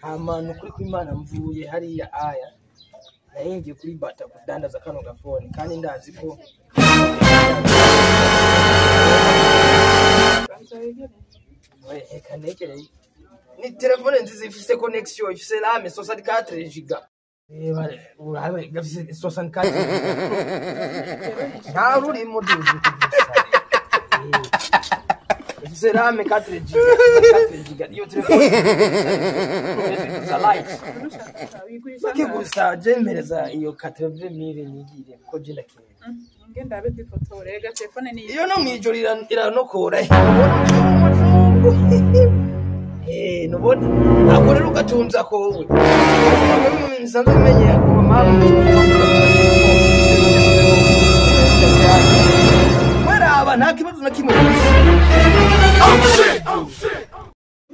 Hama nukuri kw'Imana mvuye hariya aya naringiye kuri bata kudandaza kano gafone kandi ndazi ko reka nekereye ni telefone nziza ifise connection ifise RAM 64 giga. Reba urabe gafise 64 giga. Nta rurimo duzi gusa. Ifise RAM 4 giga, 4 giga. Iyo telefone za light. Make gusa je mpereza iyo 80000 nigire ko je ndakira. Ngenda abe kwifotore ga telefone ni Iyo no mwijoro iranokora. Nubona ako rero ugatunza ko wowe. Nsanzwe menyera ko mama weraba nta kibazo na kimwe.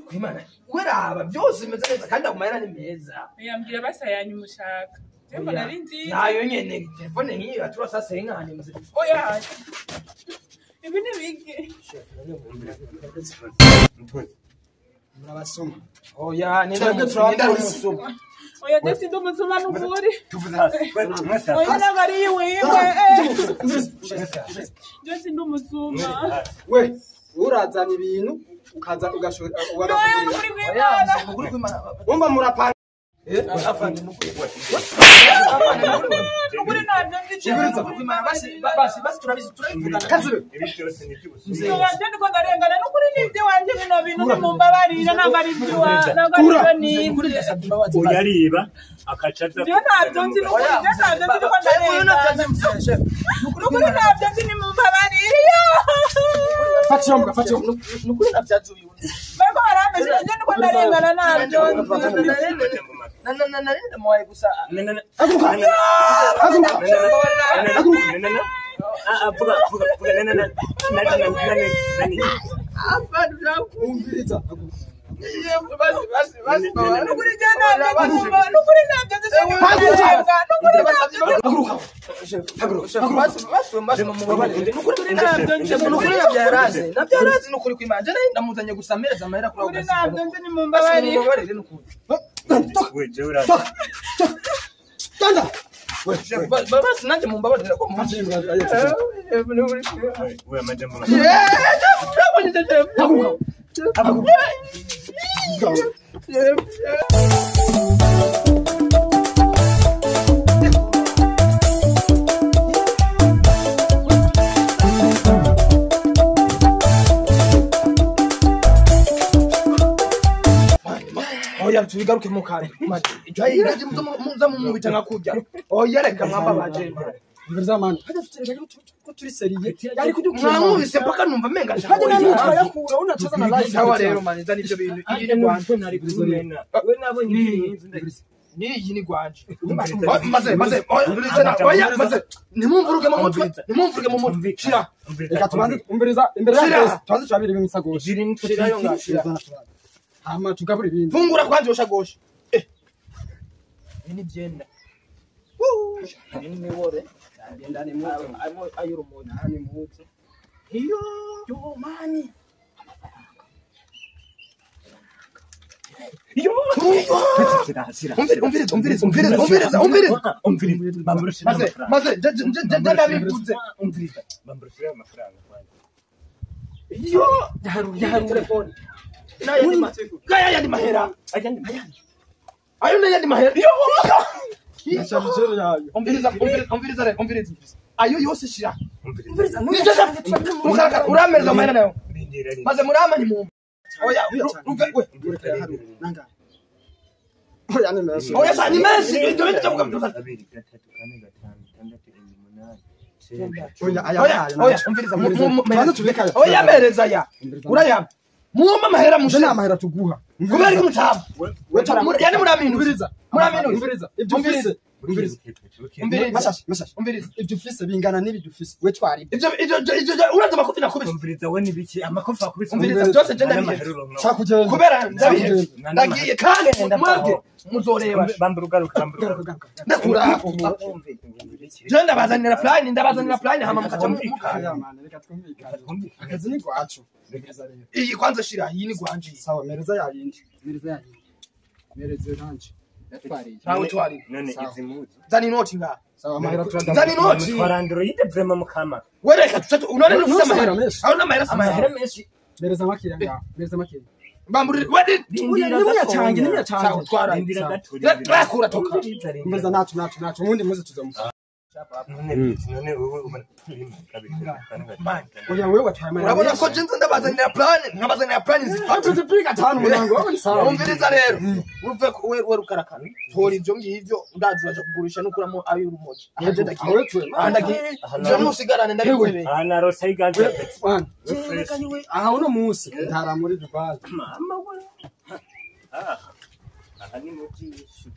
Kwimana weraba byose bimeze neza kandi akumahera ni meza. Yambwira basa yanyu mushaka. Je mbona ari nziza. Nayo nyene telefone nk'iyo atura sasa inkani muze. Oya. Ibi ni biki? Murabasoma. Oya ninda umusuma. Oya desi ndo musuma nukuri. Tuvuze hasi. Mwese hasi. Oya nabari iwe iwe. Desi ndo musuma. We urazana ibintu ukaza ugashora. Oya nukuri kw'Imana. Nukuri kw'Imana. Wumva murapanga. Afande nukuri. Nukuri ntabyo nzi. Basi basi basi turabizi turabivugana. Kazibe. Ibi byose ni iby'ubusuma. Wanje ndiko ndarengana nukuri nibyo wanje bino bintu nimumbabarira ntabwo ari ibyo ntabwo ari ibyo nibye. Uyariba akaca aza. Njye ntabyo nzi nukuri njye ntabyo nzi ndiko ndarengana. Nukuri ntabyo nzi nimumbabarira. Fata iyo mbwa, fata iyo mbwa. Nukuri nabyazi uyu. Bariko barambesha njye ndiko ndarengana ntabyo nzi. Narinda muwaye gusa. Haguruka. Haguruka. Haguruka. Vuga vuga vuga na na na na na na na. Afande Umviriza. Basi basi basi. Nukuri njye ntabyo nzi nukuri ntabyo nzi Haguruka. nukuri ntabyo nzi. Haguruka. Haguruka. Basi basi basi mubabarire. Nukuri ntabyo nzi. Nukuri nabyaraze. Nabyaraze nukuri kw'Imana. Je ndamuzanye gusa mpereza amahera kuri ako Nukuri gasi. ntabyo nzi nimumbabarira. Mubabarire nukuri. We je uraza. Ganda. Basi nanjye mumbabarire ko Fata iyo mbwa. Ayo, fata. We amajambo. Haguruka. Haguruka. Oya tubigaruke mu kare. Muza mumubita nkakujya. Oya reka mwambabaje. Umviriza mani. Hajya tutereka ko turi seriye. Yari kudukira. Mwamubise mpaka numva menga. Hajya nani turayakura unacheza na live. Sawa rero mani zani ibyo bintu. Iyi ni Rwanda. We nabonye ibintu. Niyi ni Rwanda. Maze maze oya maze nimumvuruge mu mutwe. Nimumvuruge mu mutwe. Shira. Reka tubanze umviriza imbere ya twese. Tubanze turabira ibintu sagoshi. Shira yo ngashira. Hama tugabura ibindi. Fungura kwanje ushagosha. Ibi ni byenda. Ibi ni miwore. Byenda ni muto. Ayura umuntu. Ni muto. Iyo yo mani. Iyo. Umviriza umviriza umviriza umviriza umviriza. Umviriza. Bamburushira Maze amafaranga. maze je ndabivuze. Umviriza. Bamburushira amafaranga kwanza. Iyo yaharu yaharu telefone. Naya yandi mahera. Ayandi Ayo nayandi mahera. Iyo. Ndashabije yayo. Umviriza umviriza umviriza re umviriza. Ayo yose shira. Umviriza. Mukarakara uramereza amahera nayo. Rindira rindira. Maze murama ni mumba. Oya ruve we. Nanga. Oya ni menshi. Oya sa ni menshi. Ibyo bintu byo kuvuga. Abiri, gatatu, kane, gatanu, itandatu, indwi, umunani, icyenda. Oya aya Oya aya. oya umviriza. Tubanze tubireke aya. Oya mereza ya. Uraya. Mumba amahera Nje mushira. nta mahera tuguha. Kubera ko mutaba. We tara. Yani muramintu. Umviriza. Muramintu. Umviriza. Ibyo ufise. Umviriza. Umviriza. Mashashi, mashashi. Umviriza. Ibyo ufise bingana n'ibi dufise. We twari. Ivyo uraza amakofi nakubise. Umviriza we nibiki amakofi akubise. Umviriza byose je ndabihevye. Cakugenda. Kubera ndabihevye. Nta Ndagiye kandi mwebwe muzoreba. Bambura ugaruka, bambura ugaruka. Ndakura. Je ndabazanira plan, ndabazanira plan hama mukaca muka. Oya, mana, reka twumvikane. Akazi ni gwacu. Umviriza rero. Iyi kwanza shira, iyi ni gwanje. Sawa, mereza yayindi. Mereza yayindi. Mereza nanje. Yatwariye. Ntawe twari. None izi muzi. Zana inoti ngaha. Sawa, amahera turadamu. Zana inoti. Mutwara Android vraiment mukama. Wereka tutatu unone nufise Nufise amahera. amahera menshi. Aho n'amahera si Amahera amahera. menshi. Mereza makeya ngaho. Mereza makeya. Bamburire. Wedi. Rindira Nimwe gatonya. yacange, nimwe yacange. Sawa, twara. Rindira gato. Turakura toka. Umviriza, rindira. Umviriza nacu nacu nacu. Ubundi muze tuzomufa. None none wowe ubona Man. Oya, wewe watwaye amahera. Urabona ko je nza ndabazanira plan, nkabazanira plan zifata. Tutupiga tano mwanangu, wewe ni sawa. Umviriza rero. Uve ko we rukarakana. Tora ivyo ngivyo ndazi uraja kugurisha nukuramo ay'urumogi. Aha je ndagiye. Awe twe. Aha ndagiye. Je nusigarane ndabiguhebeye. Aha narose iganje. Mwana. Aha uno munsi ntara muri Dubai. Mama we. Aha ni mu byinshi.